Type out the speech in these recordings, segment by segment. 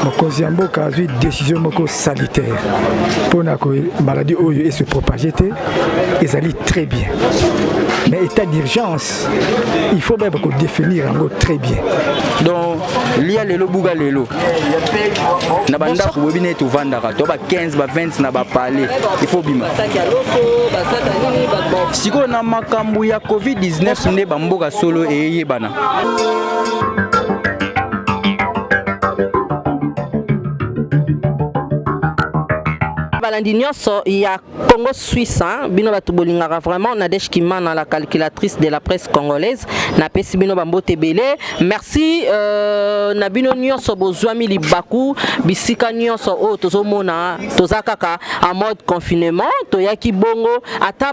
Mokonzi ya mboka azwi décision moko salutaire mpona maladie oyo ese propage te, ezali très bien. Mais état d'urgence, il faut bayeba kodéfinir yango très bien. Donc lia lelo, buka lelo na bandako, boyebi neti tovandaka to ba 15, ba 20 na bapale, il faut bima sikoyo na makambo ya COVID-19 nde bamboka solo eyeyebana. Balandi nyonso ya Congo Suisse, hein? Bino bato bolingaka vraiment Nadège Kimana, la calculatrice de la presse congolaise, napesi bino bambote ebele. Merci na bino nyonso bozwami libaku bisika nyonso oyo tozomona. Toza kaka en mode confinement, toyaki bongo ata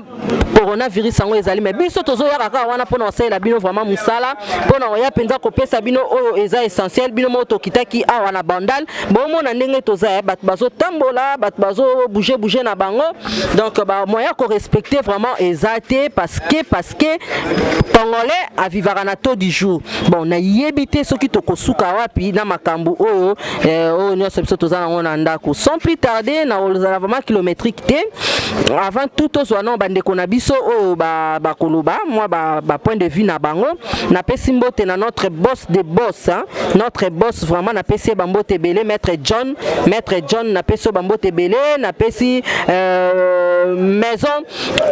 coronavirus yango ezali, mais biso tozoyaka kaka wana mpona kosalela bino vraiment mosala, mpona koya mpenza kopesa bino oyo eza essentiel. Bino moko, tokitaki awa na Bandal, bomona ndenge toza, bato bazotambola, bato bazobouge bouge na bango. Donc bamoyen korespecte vraiment eza te, parce que Congolais avivaka na taux du jour. Bon, nayebi te soki tokosuka wapi na makambo oyo oyo nyonso biso toza nango na ndako. Sans plus tarder, na kozala vraiment kilométrique te, avant tout tozwa no bandeko na biso oyo bakoloba mwa ba point de vue na bango. Napesi mbote na notre boss de boss, hein? Notre boss vraiment, napesi ye bambote ebele, Maître John. Maître John, napesi yo bambote ebele. Napesi Maison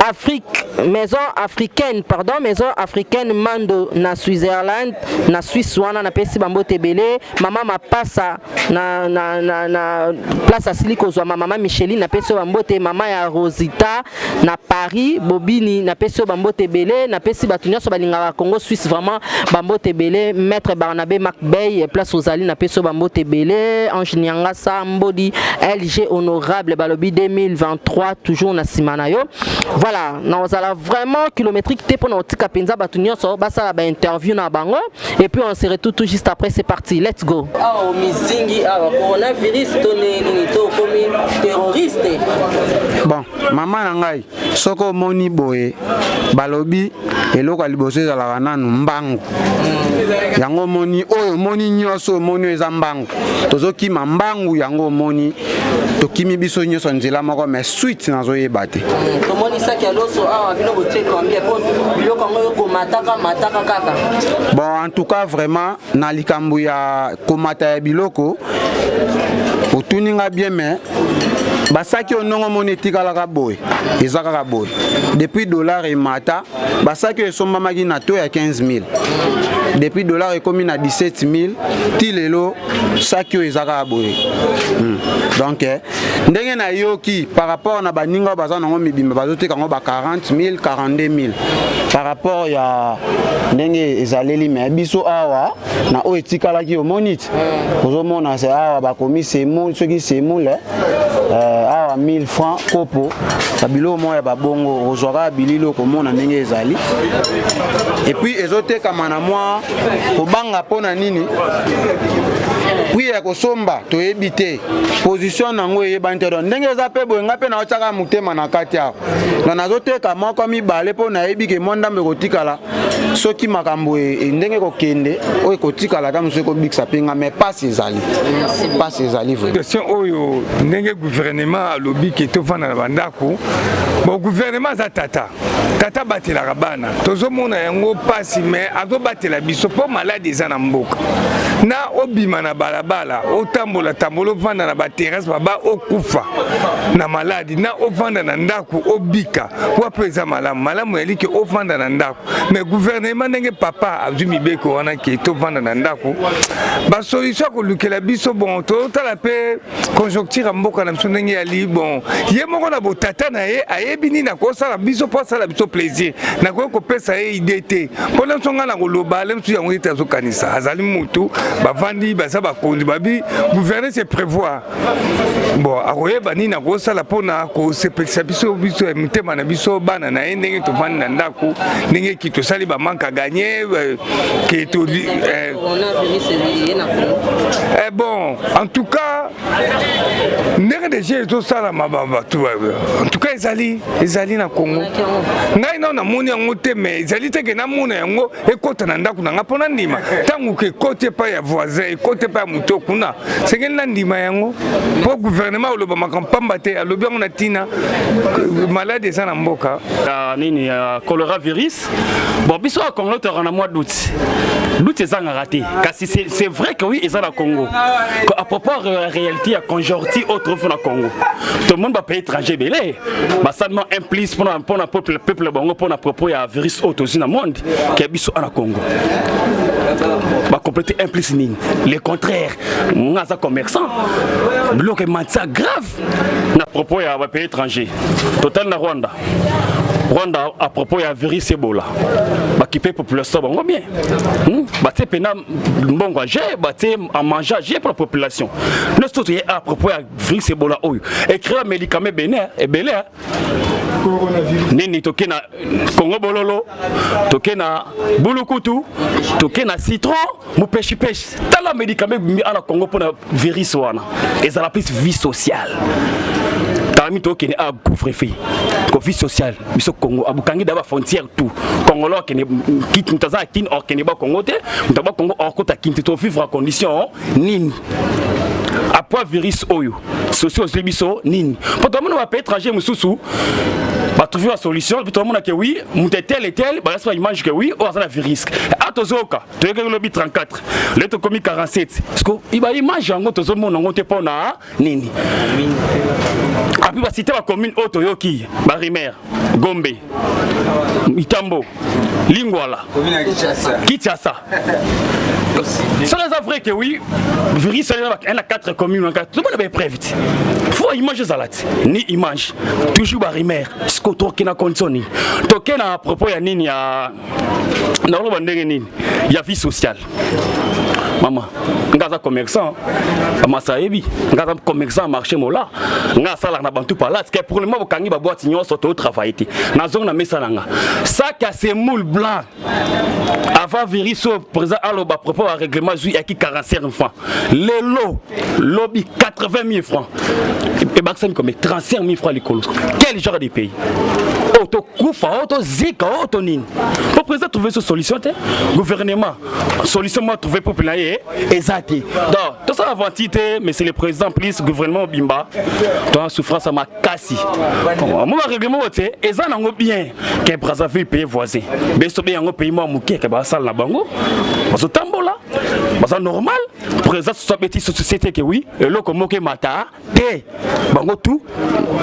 Afrique, Maison Africaine, pardon, Maison Africaine Mando na Switzerland, na Suisse wana, napesi bambote ebele. Mama Mapasa na place asili kozwama, mama Micheline, napesi yo bambote. Mama ya Rosita na Paris, Bobini, napesi yo bambote ebele. Napesi bato nyonso balingaka Congo Suisse vraiment bambote ebele. Maître Barnabé Macbey, place ozali, napesi yo bambote ebele. Ange Niangasa Mbodi, LG honorable, balobi 2023 toujours na nsima na yo. Voilà, nakozala vraiment kilométrique te mpona kotika mpenza bato nyonso basala bainterview na bango, et puis on se retrouve tout juste après. C'est parti, let's go. Awa mizingi awa, coronavirus to ndenge nini to okomi terroriste? Bon, mama na ngai, soki omoni boye, balobi eloko ya liboso ezalaka nanu mbangu. Yango omoni oyo, omoni nyonso, omoni oyo eza mbangu, tozokima mbangu. Yango omoni tokimi biso nyonso nzela moko, mais suite nazoyeba te. Tomoni saki ya loso awa, bino botie combien? Po biloko yango ekomataka mataka kaka. Bon, en tout cas vraiment, na likambo ya komata ya biloko, otuni nga bien, mais basaki oyo ndongo omoni etikalaka boye, eza kaka boye depuis dollar emata. Basaki oyo esombamaki na to ya 15 000, depuis dollar ekomi na 17 000 ti lelo, saki oyo eza kaka boye. Donc ndenge nayoki par rapport na baninga oyo baza nango mibimba, bazoteka yango ba 40 000, 42 000 par rapport ya ndenge ezaleli. Mais biso awa na oyo etikalaki, omoni ti ozomona se awa bakomi semoule, soki semoule awa 1000 francs kopo, babiloko moko ya babongo ozwaka bilili, okomona ndenge ezali. Et puis ezotekama na mwa kobanga. Mpo na nini? Prix ya kosomba toyebi te, position nango eyebani te. Donc ndenge eza mpe boye, ngai mpe naotiaka motema na kati awa, donc nazoteka moko, mibale, mpo nayebi ke mwa ndambo ekotikala. Soki makambo ndenge ekokende, oyo ekotikala ata mosusu ekobikisa mpe nga. Mais pasi ezali, pasi ezali vraiment. Question oyo, ndenge gouvernement alobi ke tovanda na bandako, bon, gouvernement aza tata, tata abatelaka bana. Tozomona yango mpasi, mais azobatela biso mpo maladi eza na mboka. Na obima na balabala, otambola tambola, ovanda na baterrasse, baba okufa na maladi, na ovanda na ndako obika, wapo eza malamu. Malamu yali ke ovanda na ndako. Mais gouvernement, ndenge papa azwi mibeko wana ke tovanda na ndako, basolution ya kolukela biso, bon, totala mpe conjoncture ya mboka na biso ndenge yali. Bon, ye moko na botata na ye ayebi nini akosala biso mpo asala biso plaisir. Nakoki kopesa ye idée te, mpo na biso ngai na koloba ale mosusu yango ete azokanisa azali mutu. Bavandi, baza bakonzi, babi gouverner c'est prévoir. Bon, akoyeba nini akosala mpona kosepelisa biso, biso ya mitema na biso, bana na ye. Ndenge tovandi na ndako, ndenge ki tosali bamanque à gagner ke to bon, en tout cas ndenge deja ezosalama, bato, en tout cas ezali na Congo, ngai nao namoni yango te. Mais ezali te ke namona yango ekɔta na ndako na ngai mpo nandima ntango ke ekɔti epai. ya voisin, ekoti epai ya moto kuna, sengeli nandima yango mpo gouvernement oloba makambo pamba te, alobi yango na ntina maladi eza na mboka. Nini ya cholera virus, bon, biso ya Congo tozalaka na mwa doute, doute ezangaka te. Kasi c'est vrai que oui, eza na Congo. À propos ya réalité ya conjoncture oyo trouve na Congo, tomoni bapays étranger ebele basalema un plus mpona peuple bango, mpona propos ya virus oyo tozwi na monde ke biso na Congo bacompléter un plus nini? Le contraire. Nga aza commerçant, biloko ematia grave. Na propos ya bapays étranger, total na Rwanda. Rwanda, à propos ya virus Ebola, bakipe population bango bien, Batie mpena mbongo aje, batie manger aje pour la population nyonso. Toye à propos ya virus Ebola oyo écrire médicament ebene ebele nini. Toke na Congo bololo, toke na bulukutu, toke na citron mopeshipeshi. Tala médicament ebimi ana Congo mpona virus wana, ezala plus vie sociale. Tala tokende a couvre-feu ko vie sociale. Biso Congo abukangi da bafrontière tout. Congolais akende, moto aza na Kini okende ba Congo te, moto aba Congo okota Kini te. Tovivre en condition nini après virus oyo? Sosi ozwi biso nini? Mpo tomona bapays étranger mosusu batrouve basolution. Tomona ke oui, moto etel etel balasi baimage ke oui, oyo aza na virus. A tozoyoka, toyokaki lobi 34, lelo tokomi 47, parce que baimage yango tozomona yango te. Mpo na nini? Api basite bacommune oyo toyoki barumeur: Gombe, Itambo, Lingwala, Kinshasa. Soki eza vrai ke oui, virus na 4 commune, tozomona baépreuve te. Faut image ezala te, ni image, toujours barumeur. Siko toke na condition nini? Toke na propos ya nini ya nakoloba ndenge nini ya vie sociale. Mama, nga aza commerçant, bamasa ayebi nga aza commerçant marché mola. Nga asalaka na Bantu Palace ke pour le moment bokangi baboîte nyonso, totravaille te. Nazongi na mesa na nga, sac ya semoule blanc avant virus oyo, président aloba propos ya règlement zwi yaki 45 francs, lelo lobi 80 000 francs, ebakisami combien? 35 000 francs likolo. Quel genre de pays oyo? Tokufa oyo, tozika oyo, to nini? Po président trouve so solution te, gouvernement solution mo trouve peuple na ye eza te. Donc tosala aventure te, mais c'est le président plus gouvernement obimba toa souffrance ya makasi. Mo barèglement oyo te, eza nango bien ke Brazzaville, pays voisin, biso be yango pays mwa moke ke basala na bango, bazotambola, baza normal. Président soso abeti société ke oui, eloko moko emata te, bango tout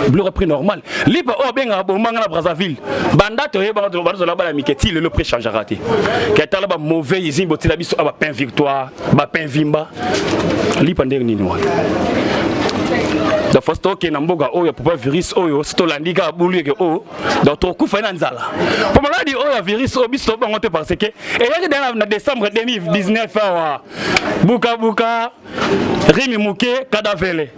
biloko prix normal. Lipa oyo abengaka bomanga na Brazzaville, banda toyebanga bazola bana mike ti lelo, prix changeaka te. Ke tala bamauvais usine botila biso a bapain Victoire, bapain Vimba, lipa ndenge nini wana? Donc fasi tokende na mboka oyo papa virus oyo, si tolandi kaka bulu eke oyo, donc tokufa ye na nzala. Mpo maladi oyo ya virus oyo, biso tobango te, parce que eyaki deya na décembre 2019 awa, bukabuka rimi moke kadavele,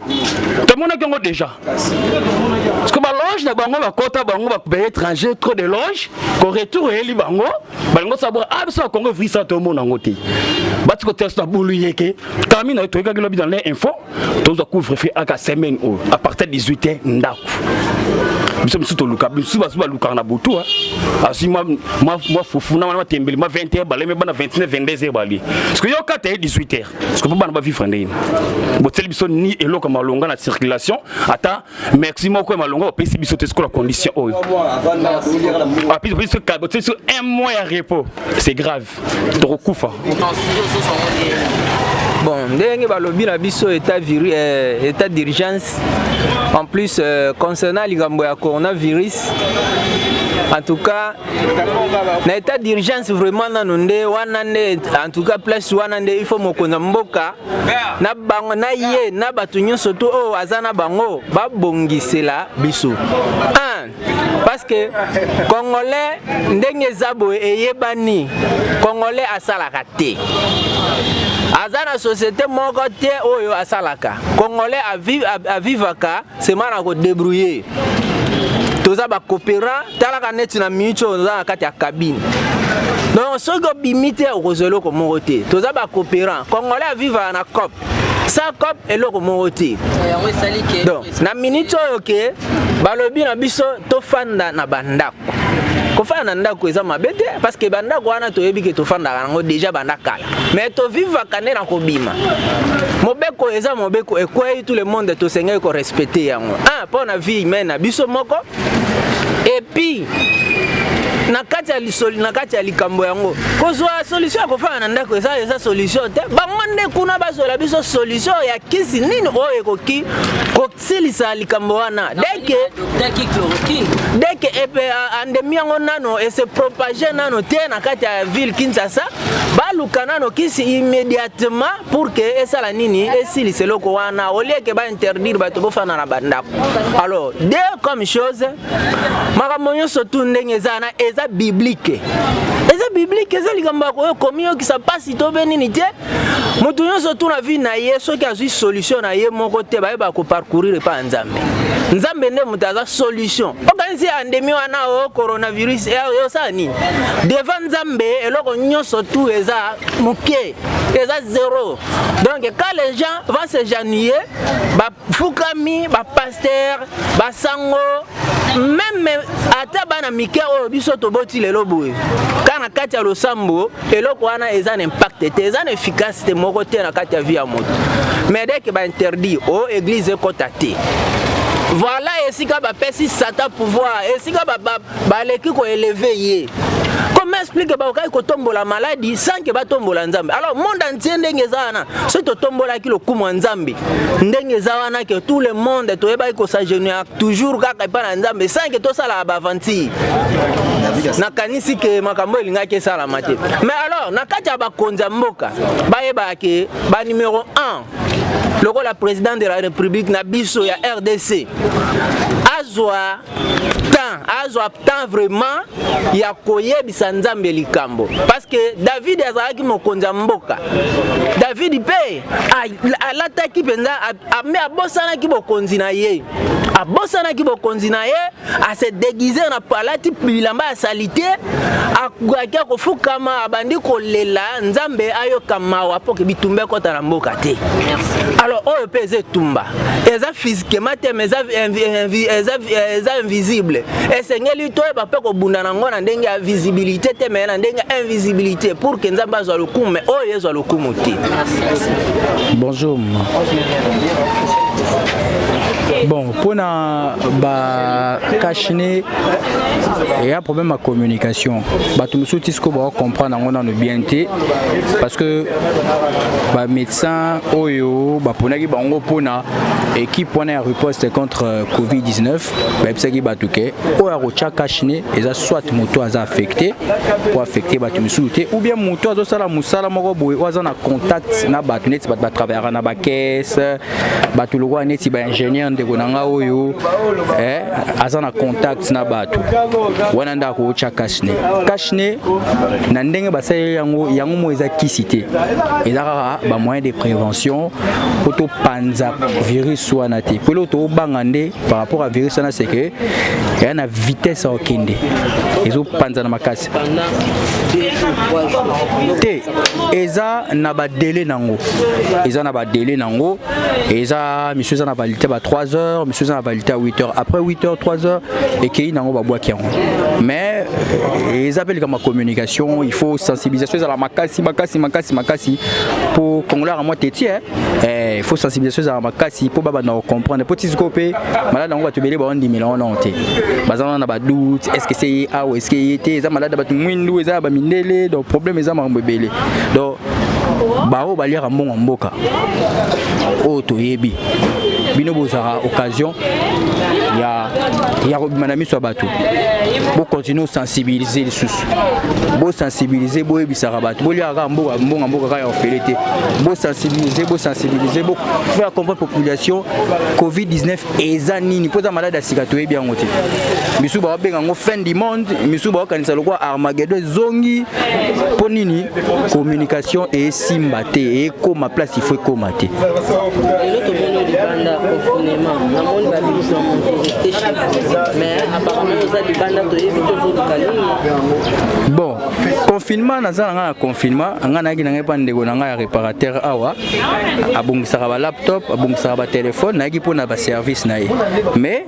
tomonaki yango déjà, parce que baloge na bango bakota bango bapays étranger, trop de loge ko retour eyeli bango, balingo sabora. A biso na Congo virus awa tomona yango te. Bati kotia biso na bulu yeke kami na toyekaki lobi dans les info, tozwa couvre-feu aka semaine oyo à partir de 18 heures ndako. Biso misusu toluka, biso basu balukaka na butu, azwi mwa fufu na wana matembele ma 20 heures, balemi bana 29 22 heures balie, parce que yo kata ye 18 heures, parce que mpo bana bavivre ndenge botieli biso ni eloko ya malonga na circulation, ata merci moko ya malonga bopesi biso te. Sikola condition oyo botieli biso un mois ya repos, c'est grave, tokokufa. Bon, ndenge balobi na biso état virus, état d'urgence en plus, concernant likambo ya coronavirus, en tout cas na état d'urgence vraiment nano nde wana nde, en tout cas place wana nde il faut mokonzi ya mboka na bango na ye na bato nyonso to oyo aza na bango babongisela biso un, parce que Congolais ndenge eza boye, eyebani Congolais asalaka te, aza na société moko te oyo asalaka. Congolais avivaka sema na kodébrouiller. Toza bacoopérant. Talaka neti na minute oyo toza na kati ya cabine, donc soki obimi te, okozwa eloko moko te. Toza bacoopérant. Congolais avivaka na coop, sans coop eloko moko te. Donc na minute oyo ke balobi na biso tofanda na bandako. Kofanda na ndako eza mabe te, parce que bandako wana toyebi ke tofandaka yango déjà banda kala, mais tovivaka nde na kobima. Mobeko eza mobeko, ekwei, tout le monde tosengeli korespecter yango, un mpo na vie humaine na biso moko. Et puis na kati ya lisoli, na kati ya likambo yango, kozwa solution ya kofanda na ndako eza solution te. Bango nde kuna bazwela biso solution ya kisi nini oyo ekoki kosilisa likambo wana. Dès que epe endémie yango nano ese propager nano te na kati ya ville Kinshasa, baluka nano kisi immédiatement pour que esala nini, esilisa eloko wana, au lieu que bainterdire bato bofanda na bandako. Alors, deux comme chose, makambo nyonso tu ndenge eza wana, eza biblique, eza biblique, eza likambo ya koyo komiyokisa mpasi to mpe nini te. Moto nyonso tu na vie na ye, soki azwi solution na ye moko te, bayeba koparcourir epa ya Nzambe. Nzambe nde moto aza solution. Okanisi endémie wana o coronavirus osala nini devant Nzambe? Eloko nyonso tu eza moke, eza zéro. Donc quand les gens vont s'agenouiller, bafukami, bapasteur, basango, même ata bana mike oyo biso toboti lelo boye, kaka na kati ya losambo, eloko wana eza na impact te, eza na efficacité moko te na kati ya vie ya moto. Mais dès que bainterdire o église ekɔta te, voilà esika bapesi Satan pouvoir, esika baleki koélever ye. Comment explique bakokaki kotombola maladie sans que batombola Nzambe? Alors monde entier ndenge eza wana, soki totombolaki lokumu ya Nzambe ndenge eza wana, que tout le monde toyebaki kos'agenouiller toujours kaka epai na Nzambe sans que tosalaka baaventure, nakanisi ke makambo elingaki esalama te. Mais alors na kati ya bakonzi ya mboka, bayebaka ke banuméro 1 lokola président de la République na biso ya RDC azwa temps, azwa temps vraiment ya koyebisa Nzambe likambo, parce que David azalaki mokonzi ya mboka. David mpe alataki mpenza, me abosanaki bokonzi na ye, abosanaki bokonzi na ye, ase déguiser na alati bilamba ya saleté, akaki akofukama, abandi kolela Nzambe ayoka mawa mpo ke bitumba ekɔta na mboka te. Alors oyo mpe eza etumba, eza physiquement te, mais eza invisible. Esengeli toyeba mpe kobunda nango na ndenge ya visibilité te, mais na ndenge ya invisibilité, pour que Nzambe azwa lokumu, mais oyo ezwa lokumu te. Bonjour. Bon, mpona bacache-nez, eya problème ya communication. Bato mosusu ti sikoyo bakocomprendre yango nano bien te, parce que bamédecin oyo baponaki bango mpona équipe wana ya riposte contre Covid-19 bayebisaki bato ke oyo akotya cache-nez eza soit moto aza affecté po affecté bato misusu te, ou bien moto azosala mosala moko boye oyo aza na contact na bato, neti bato batravaillaka na bacaisse, bato lokola neti baingénieur, ndeko na nga oyo aza na contact na bato wana nde akotya cache-nez. Cache-nez na ndenge basaleli yango, yango mo eza kisi te, eza kaka bamoyen de prévention po topanza virus wana te. Po eloko tobanga nde par rapport à virus wana, c'est que eya na vitesse ya kokende, ezopanzana makasi te. Eza na badélai nango, eza na badélai nango, eza misusu eza na validité ba 3 heures, misusu eza na validité ya 8 heures. Après 8 heures, 3 heures ekei nango, babwaki yango. Mais eza mpe likambo ya communication. Il faut sensibilisation ezala makasi, makasi, makasi, makasi, po congolais aka mwa teti. Il faut sensibilisation ezala makasi mpo babanda kocomprendre, mpo ti sikoyo mpe malade yango bato ebele baondimela ngo nano te, baza wana na badoute: est ce que c'est ye awa, est ce que ye te? Eza malade ya bato mwindu, eza ya bamindele. Donc problème eza makambo ebele. Donc baoyo baliaka mbongo ya mboka oyo toyebi bino, bozwaka occasion ya kobima na miso ya bato, bocontinue osensibiliser lisusu, bosensibiliser, boyebisaka bato boliaka kaka mboka, mbongo mboka kaka ya ofele te. Bosensibiliser, bosensibiliser, bofaire comprendre population Covid-19 eza nini, mpo eza malade ya sika, toyebi yango te. Misusu baobenga yango fin du monde, misusu baokanisa lokola Armageddon ezongi. Mpo nini communication esimba te, ekóma place il faut ekóma te? Lelo tomoni libanda confinement, namoni babiso rester chez vous, mais apparemment oza libanda. libanda, toyebi te ozoluka nini. Bon, confinement, naza na ngai na confinement. Ngai nayaki na ngai mpa ndeko na ngai ya réparateur awa, abongisaka balaptop, abongisaka batelefone. Nayaki mpo na baservice na ye, mais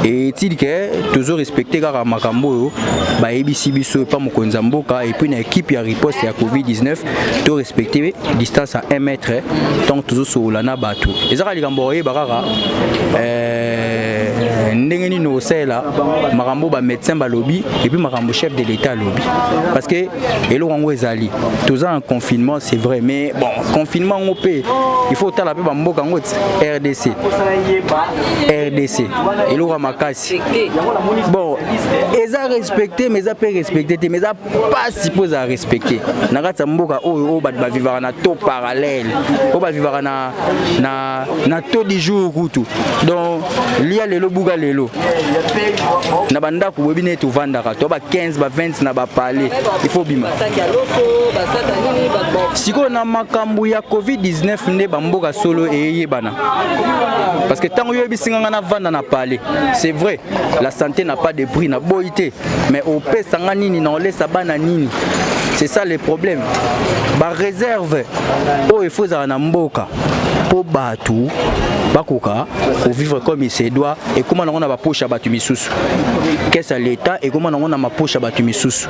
etili ke tozo respecte kaka makambo oyo bayebisi biso epa mokonzi ya mboka et puis na équipe ya riposte ya COVID-19. To respecte distance ya 1 mètre donc tozosolola na bato. Eza kaka likambo oyeba kaka ndenge nini okosalela makambo bamédecin balobi et puis makambo chef de l'État alobi, parce que eloko yango ezali, toza en confinement, c'est vrai, mais bon, confinement yango mpe il faut otala mpe bamboka yango ti RDC. RDC, eloko ya makasi, bon, eza respecté, mais eza mpe respecté te, mais eza mpasi mpo ezala respecté na kati ya mboka oyo, oyo bato bavivaka na taux parallèle, oyo bavivaka na taux du jour kutu. Donc lia lelo, buka lelo na bandako. Boyebi nde tovandaka to ba 15, ba 20 na bapale, il faut bima. Basaki ya loso, basaki ya nini, bato. Sikoyo na makambo ya COVID-19 nde bamboka solo eyebana, parce que ntango oyebisi nga navanda na palais, c'est vrai, la santé n'a pas de prix, naboyi te, mais opesanga nini na olesa bana nini? C'est ça le problème. Baréserve oyo efo ezala na mboka mpo bato bakoka kovivre comme il se doit, ekóma nango na bapoche ya bato misusu. Caisse ya l'État ekóma nango na mapoche ya bato misusu.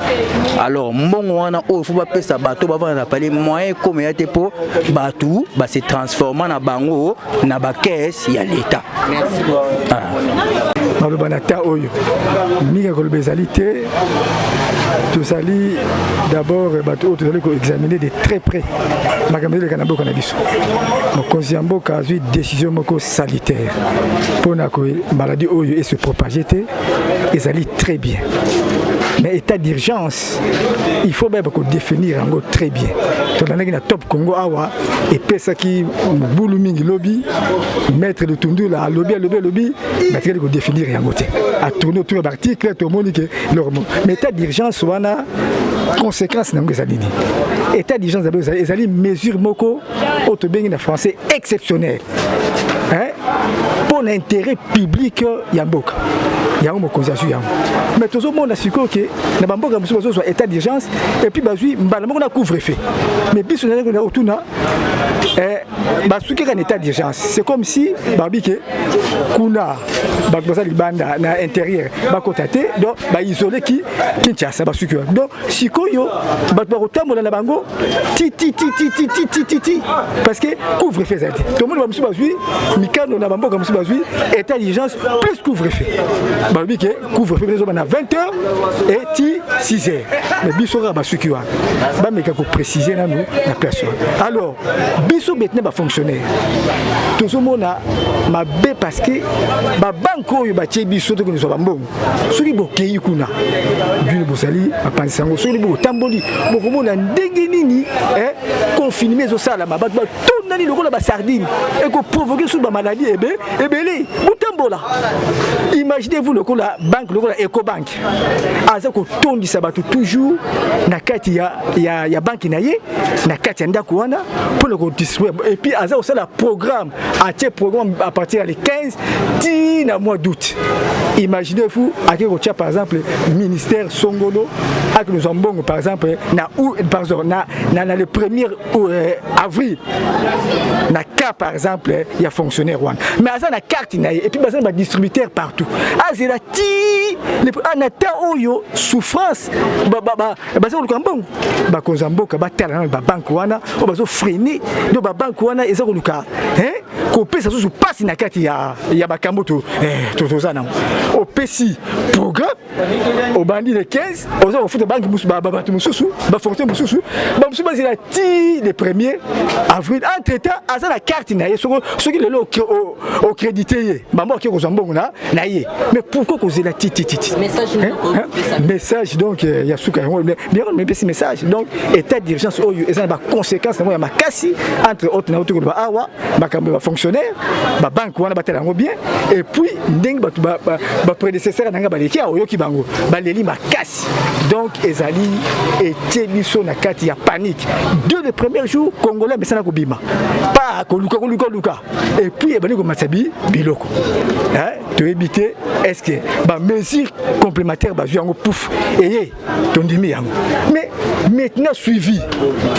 Alors mbongo wana oyo fo bapesa bato bavanda na palais, moyen ekóma ya te mpo bato base transforma na bango na bacaisse ya l'État. Ah. Maloba na ta oyo mingi ya koloba ezali te. Tozali d'abord bato oyo tozali koexamine de très près makambo eleka na mboka na biso. Mokonzi ya mboka azwi décision moko salutaire mpona maladie oyo ese propage te, ezali très bien, mais état d'urgence, il faut bayeba kodéfinir yango très bien. Tolandaki na Top Congo awa, epesaki mobulu mingi lobi. Maître Lutundula alobi, alobi, alobi, batikali kodéfinir yango te, atourne autour ya baarticle. Tomoni ke eloko moko, mais état d'urgence wana, conséquence na yango ezali nini? État d'urgence d'abord ezali mesure moko oyo tobengi na français exceptionnel mpo na intérêt public ya mboka. Yango mokonzi azwi yango, mais tozomona sikoyo ke na bamboka mosusu bazozwa état d'urgence et puis bazwi mbala moko na couvre-feu, mais biso nazali otuna, basuki kaka na état d'urgence. C'est comme si balobi ke kuna bato baza libanda, na intérieur bakota te, donc baisole ki Kinshasa, basuki wana. Donc sikoyo bato bakotambola na bango ti ti ti ti ti ti ti ti ti, parce que couvre-feu ezali te. Tomoni bamosusu bazwi mikano na bamboka mosusu, bazwi état d'urgence plus couvre-feu. Balobi ke couvre-feu ezoba na 20 heures et ti 6 heures, mais biso kaka basuki wana. Bameka koprécise nanu na place wana. Alors biso maintenant bafonctionnaire tozomona mabe, parce que babanke oyo batie biso tokonizwa bambongo, soki bokei kuna, bino bozali bapanzisa yango, soki botamboli, bokomona ndenge nini confinement ezosalama, bato batondani lokola basardine, ekoprovoke susu bamaladi ebe ebele. Botambola, imaginez-vous lokola banque lokola Ecobank aza kotondisa bato toujours na kati ya banque na ye, na kati ya ndako wana mpona kodistribuer, et puis aza kosala programme, atie programme à partir ya le 15 ti na mois d'août. Imaginez-vous ake kotia par exemple ministère songolo, ake kozwa mbongo par exemple na, pardon, na le premier avril, na cas par exemple ya fonctionnaire wana, mais aza na carte na ye et puis baza na badistributeur partout, azela ti na temps oyo souffrance, baza koluka mbongo. Bakonzi ya mboka batala nano babanke wana oyo bazofreiner. Donc babanke wana eza koluka kopesa susu mpasi na kati ya makambo toza nango. Opesi programme, obandi le 15, oza kofuta banque, bato mosusu, bafonctionnaire mosusu, bamosusu bazela ti le premier avril. Entre temps aza na carte na ye, soki lelo ocrédité ye, bango akoki kozwa mbongo na ye. Mais pourquoi kozela ti ti ti ti? Message donc ya suka yango bien, mepesi message. Donc état d'urgence oyo eza na baconséquence yango ya makasi, entre autres nauti koloba awa, makambo ya bafonctionnaire, babanke wana batala yango bien, et puis ndenge bato Baprédécesseur na ngai baleki awa, oyoki bango baleli makasi. Donc ezali etie biso na kati ya panique. Dès le premier jour, Congolais amesana kobima pa koluka koluka luka, et puis ebandi komatisa biloko. Toyebi te est ce que bamesure complémentaire bazwi yango, pouf, eye tondimi yango. Mais maintenant suivi,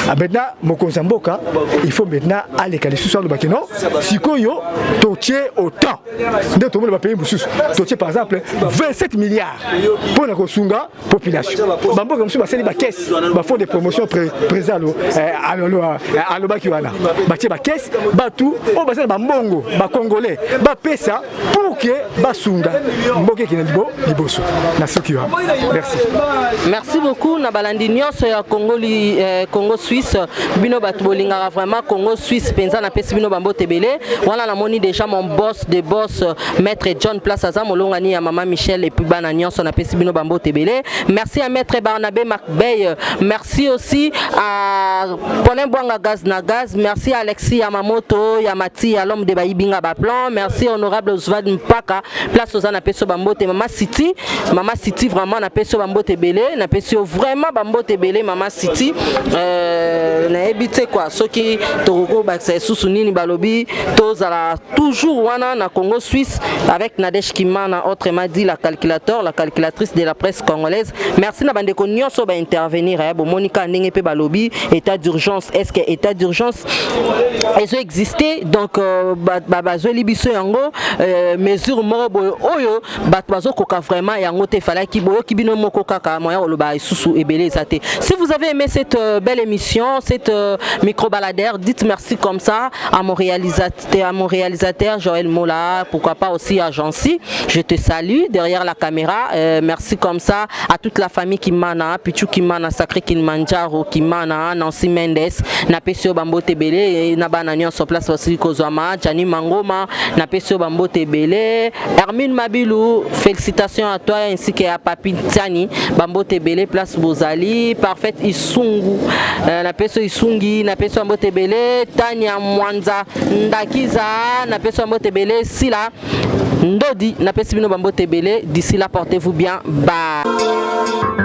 ah, maintenant mokonzi ya mboka, il faut maintenant aleka lisusu, alobaki non, sikoyo totie autant nde tomona bapays mosusu, totie par exemple 27 milliards mpo na kosunga population. Bamboka mosusu basali bacaisse, bafonds de promotion. Président alobaki wana batie bacaisse, bato oyo baza na bambongo, bacongolais bapesa pour que basunga mboka ekende liboso. Na soki wana, merci. Merci beaucoup na balandi nyonso ya Congo, Congo Suisse. Bino bato bolingaka vraiment Congo Suisse mpenza, napesi bino bambote ebele. Wana namoni déjà mon boss de boss, maître John Place, aza molongani ya mama Michel, et puis bana nyonso, napesi bino bambote ebele. Merci à maître Barnabé Macbey, merci aussi à Paulin Bwanga Gaz na Gaz, merci à Alexis Yamamoto Yamati, à l'homme de Baibinga Baplan, merci honorable Oswald Mpaka, place oza, napesi yo bambote. Mama City, mama City, vraiment napesi yo bambote ebele, napesi yo vraiment bambote ebele, mama City. Nayebi te quoi, soki tokoki kobakisa lisusu nini. Balobi tozala toujours wana na Congo Suisse avec Nadège Kimana, autrement dit la calculateur, la calculatrice de la presse congolaise. Merci na bandeko nyonso baintervenir. Bomoni ka ndenge mpe balobi état d'urgence, est ce que état d'urgence ezo existe? Donc bazweli biso yango mesure moko boye oyo bato bazokoka vraiment yango te. Efalaki boyoki bino moko kaka, moya koloba lisusu ebele eza te. Si vous avez aimé cette belle émission, cette micro baladeur, dites merci comme ça à mon réalisateur Joël Mola, pourquoi pas aussi à Jancy, je te salue derrière la caméra. Merci comme ça à toute la famille Kimana, Pichu Kimana, Sacré Kilimanjaro Kimana, Nancy Mendes, napesi yo bambote ebele na bana nyonso place basili kozwama, Jani Mangoma, napesi yo bambote ebele, Hermine Mabilou, félicitations à toi ainsi que à Papi Tiani, bambote ebele place bozali, Parfaite Isungu, napesi yo Isungi, napesi yo bambote ebele, Tania Mwanza Ndakiza, napesi yo bambote ebele, Sila Ndodi, napesi bino bambote ebele. D'ici là, portez-vous bien, bye.